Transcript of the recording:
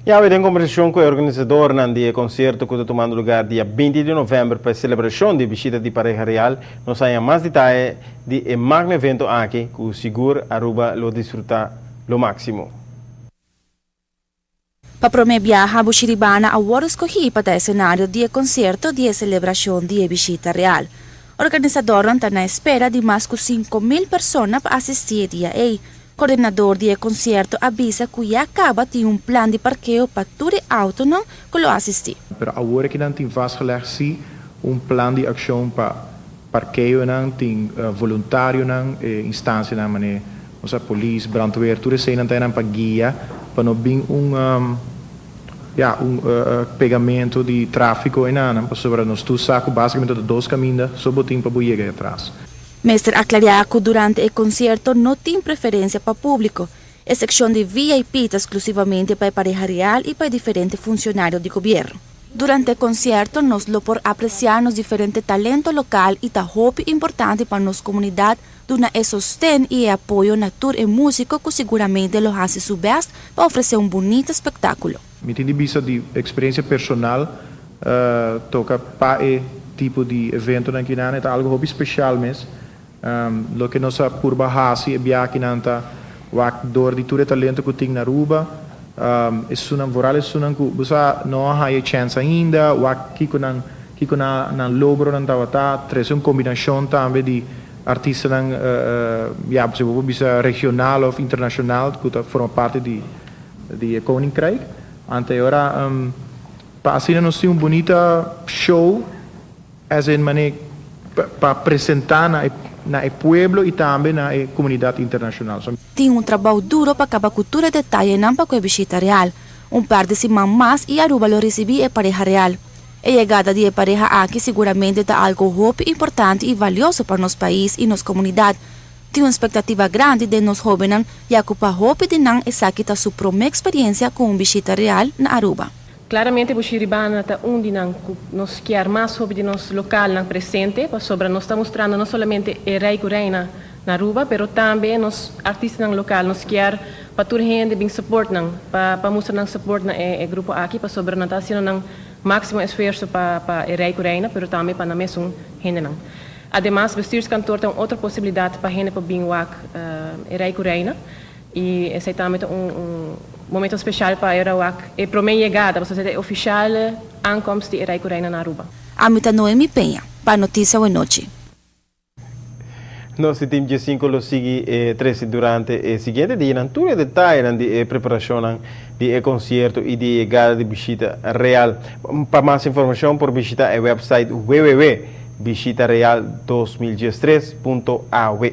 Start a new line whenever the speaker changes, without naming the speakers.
Ya den kombersashon ku e organisadónan di konsierto ku ta tumando lugá dia 20 di novèmber pa e selebrashon di bishita di pareha real, nos a haña mas detaye di e magno evento aki, ku sigur Aruba lo disfrutá lo máksimo.
Pa promé biaha, Bushiribana a wòrdu skohí pa ta esenario di e konsierto di e selebrashon di e bishita real. Organisadónan ta na espera di mas ku 5000 persona pa asistí e dia ei. Koordinadó di e konsierto a bisa ku ya kaba tin un plan di parkeo pa tur e outonan ku lo asistí.
Pero awor ku nan tin vastgelegd si un plan di akshon pa parkeonan, tin voluntarionan, instansianan manera, osea, polis, brandweer, tur eseinan ta pa guia, pa no bin un ja, un pegamentu di tráfiko einan, pasobra nos tur sa ku básikamente dos kaminda, so bo tin pa yega atras.
Mester aklará ku durante e konsierto no tin preferensia pa públiko. E sekshon di VIP ta eksklusivamente pa pareha real i pa diferente funshonario di gobièrnu. Durante e konsierto nos lo por apresiá nos diferente talento lokal i ta hopi importante pa nos komunidat duna e sosten i apoyo na tur e músiko ku siguramente lo hasi su best pa ofresé un bunita espektákulo.
Mi tin di bisa di eksperensia personal, toka pa e tipo di eventonan akinan, ta algu hopi spesial mes. Loke nos a purba hasi e biaha akinan ta wak dor di tur e talento ku tin na Aruba. Esunnan vooral esunnan ku bo no a haya chance ainda, wak kiko nan kiko nan nan logronan tabata, trese un kombinashon tambe di artistanan ja, si bo bisa regional òf internashonal ku ta forma parti di Koninkrijk. Anto ora pa asina nos tin un bunita show as in manera pa presentá na e pueblo i tambe na e komunidat internashonal. So,
Tin un trabou duru pa kaba ku tur e detayenan pa e bishita real. Un par di siman mas i Aruba lo risibí e pareha real. E yegada di e pareha aki siguramente ta algu hopi importante i valioso pa nos pais i nos komunidat. Tin un ekspektativa grandi di nos hóbennan i ku pa hopi di nan esaki ta su promé eksperensia ku un bishita real na Aruba.
Klaramente, Bushiribana ta un di nan nos ke mas hopi di nos lokalnan presente, pasobra nos ta mustrando no solamente e rei ku reina na Aruba, pero tambe nos artistanan lokal, nos ke pa tur hende bin support nan, pa mustra nan support na e grupo aki, pasobra nan ta hasiendo nan máksimo esfuerso pa e rei ku reina, pero tambe pa nan mesun hendenan. Ademas, bestuurskantoor tin otro posibilidat pa hende pa bin wak e rei ku reina. I esei tambe ta un momento spesial pa e wak e promé yegada, pasobra e ofisial aankomst di e rei ku reina na Aruba.
Ami ta Noemi Peña, pa Noticia Awenochi.
Nos team G5 lo sigui trese durante e siguiente dianan tur detaye di preparashon di konsierto i di yegada di bishita real. Pa mas informashon por bishitá e website www.bishitareal2013.aw.